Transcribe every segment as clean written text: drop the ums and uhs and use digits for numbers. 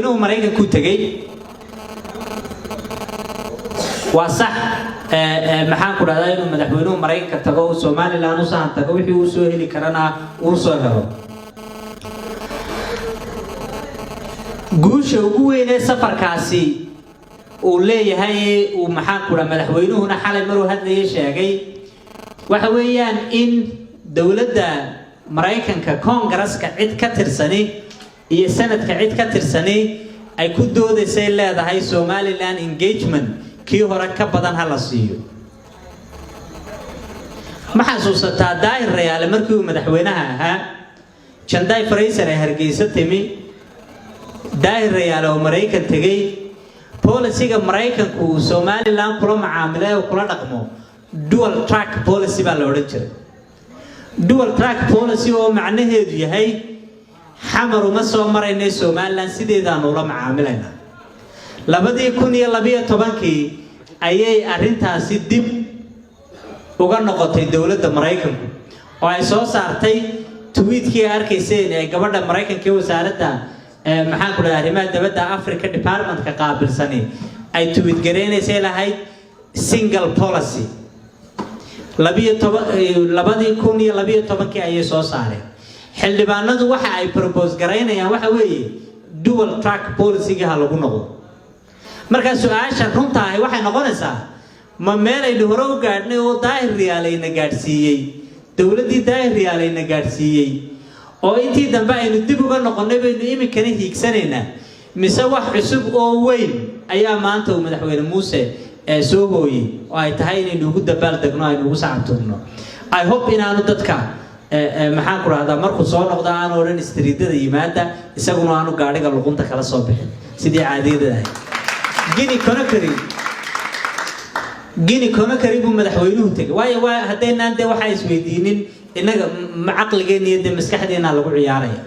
Maraykanku tegey, waa sax. Maxaan ku dhahdaa, inuu madaxweynuhu Maraykanka tago, uu Somaliland u sahan tago, wixii uu soo heli karana uu soo helo. Guusha ugu weyn ee safarkaasi uu leeyahay, uu, maxaan ku dhaha, madaxweynuhuna xalay maruu hadlayay sheegay, waxa weeyaan in dowladda Maraykanka, Koongareska cid ka tirsani iyo Senate-ka cid ka tirsani ay ku doodaysay, leedahay Somaliland engagement kii hore ka badan ha la siiyo. Ma xasuusataa Daahir Rayaale markii uu madaxweynaha ahaa, Jendayi Frazer ay Hargeysa timi, Daahir Rayaale oo Maraykan tegey? Policy-ga Maraykanku uu Somaliland kula macaamilay oo kula dhaqmo dual track policy baa la odhan jiray. Dual track policy oo macnaheedu yahay Xamar uma soo maraynay, Somaliland sideedaanu ula macaamilaynaa. 2012-kii ayay arrintaasi dib uga noqotay dowladda Maraykanku, oo ay soo saartay tweet-kii ay arkayseen ee gabadha Maraykanka ee wasaaradda, maxaan ku dhahay, arrimaha dibadda, Africa Departmentka qaabilsani ay tweet gareynaysay, lahayd single policy. 2012-kii ayay soo saareen. Xildhibaanadu waxa ay propose garaynayaan waxa weeye dual track policy-ga ha lagu noqdo. Markaa su-aasha runta ahi waxay noqonaysaa: ma meelaynu hore u gaadhnay oo Daahir Riyaalayna gaadhsiiyey, dowladdii Daahir Riyaalayna gaadhsiiyey, oo intii dambe aynu dib uga noqonnay baynu iminkana hiigsanaynaa, mise wax cusub oo weyn ayaa maanta uu madaxweyne Muuse soo hooyey oo ay tahay inaynu ugu dabaal degno, aynu ugu sacabtoogno? I hope inaanu dadka, maxaan ku rahdaa, markuu soo noqdo aanu odhan street-yada yimaada, isaguna aanu gaadhiga luqunta kala soo bixin sidii caadiyada ahayd. Guinea Conakry, Guinea Conakry buu madaxweynuhu tegay. Waayo, waa haddaynaan dee waxaa isweydiinin innaga, ma caqligeenna iyo dee maskaxdeena lagu ciyaaraya?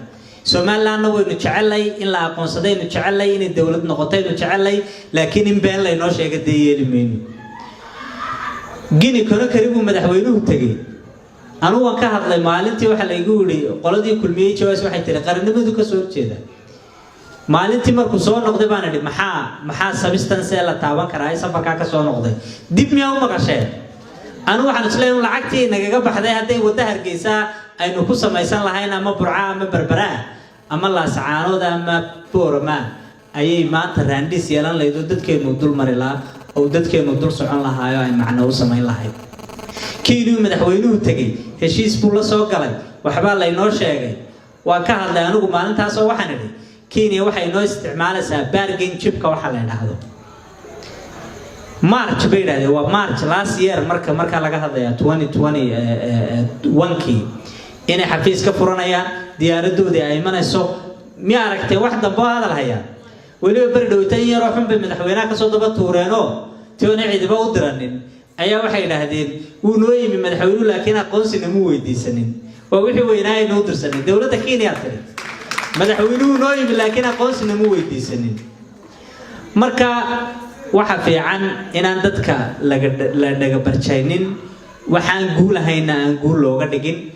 Somalilandna waynu jecelay, in la aqoonsadaynu jecelay, inay dowlad noqotaynu jecelay, laakiin in been laynoo sheega dee yeeli mayno. Guinea Conakry buu madaxweynuhu tegey. Anugu waan ka hadlay maalintii. Waxaa laygu yidhi qoladii Kulmiyey jawaas waxay tiri qarannimadu ka soo horjeeda. Maalintii markuu soo noqday baan idhi, maxaa substance ee la taaban karaa ee safarkaa ka soo noqday? Dib miyaa u maqasheen? Anigu waxaan isleeyahay lacagtii nagaga baxday hadday waddo Hargeysa aynu ku samaysan lahayn, ama Burca, ama Berberaa, ama Laascaanood, ama Boorama, ayay maanta raandhis yeelan lahayd oo dadkeennu dul mari lahaa oo dadkeennu dul socon lahaayo, ay macno u samayn lahayd. Kiinuu madaxweynuhu tegey, heshiis buu la soo galay, waxbaa laynoo sheegay. Waan ka hadlay anigu maalintaasoo waxaan idhi Kenya waxay inoo isticmaalaysaa bargain chip-ka waxa la idhaahdo. March bay yidhahdeen, waa March last year. Marka laga hadlaya 2021-kii inay xafiis ka furanayaan, diyaaradoodii ay imanayso. Miya aragtee wax dambe oo hadal hayaa? Weliba beri dhowta in yaroo xun bay madaxweynaha kasoo daba tuureenoo tiona cidiba u diranin ayaa waxay idhaahdeen wuu noo yimi madaxweynuhu, laakiin aqoonsi nama weydiisanin. Waa wixii weynaa u dirsanin. Dowladda Kenya tiri madaxweynuhu noo yimi, laakiin aqoonsi nama weydiisanin. Marka waxa fiican inaan dadka laga la dhagabarjaynin, waxaan guulahayna aan guul looga dhigin.